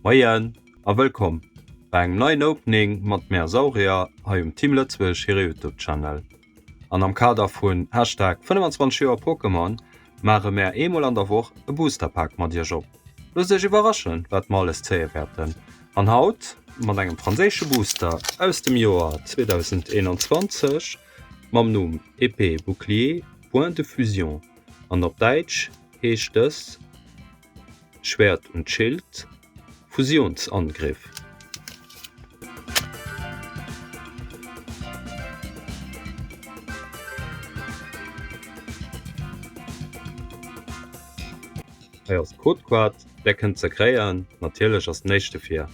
Moien a wëllkomm bei engem neien Opening mat mär Saurier hei um Team Lëtzebuerg hire Youtube Channel. An am Kader vun Hashtag 25 Joer Pokémon maache mär eemol an der Woch e Booster Pak mat iech op. Loosst iech iwwerraschen wat mer alles zéie wäerten an haut mat engem franséische Booster aus dem Joer 2021 mam Numm Épée Bouclier Point de Fusion an op Däitsch heescht dës Schwert und Schild, Fusionsangriff. Hei ass d'Codekaart, där kënnt se kréien, natierlech ass den éischte fir.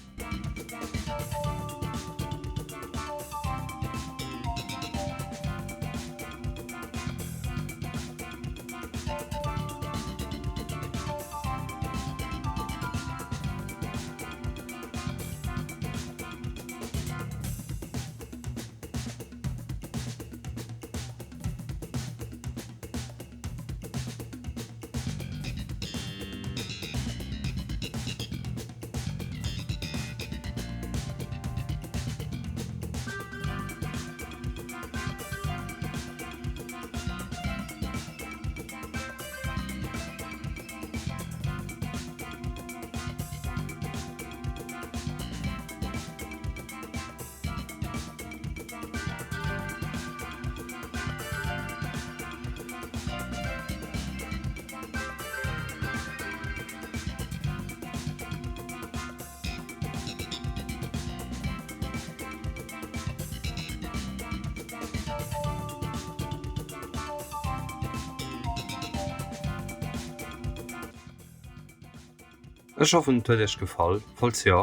Ech hoffen et huet iech gefall, falls jo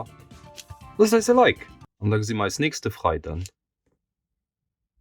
loosst eis e Like an da gesi mer eis nächste Freiden.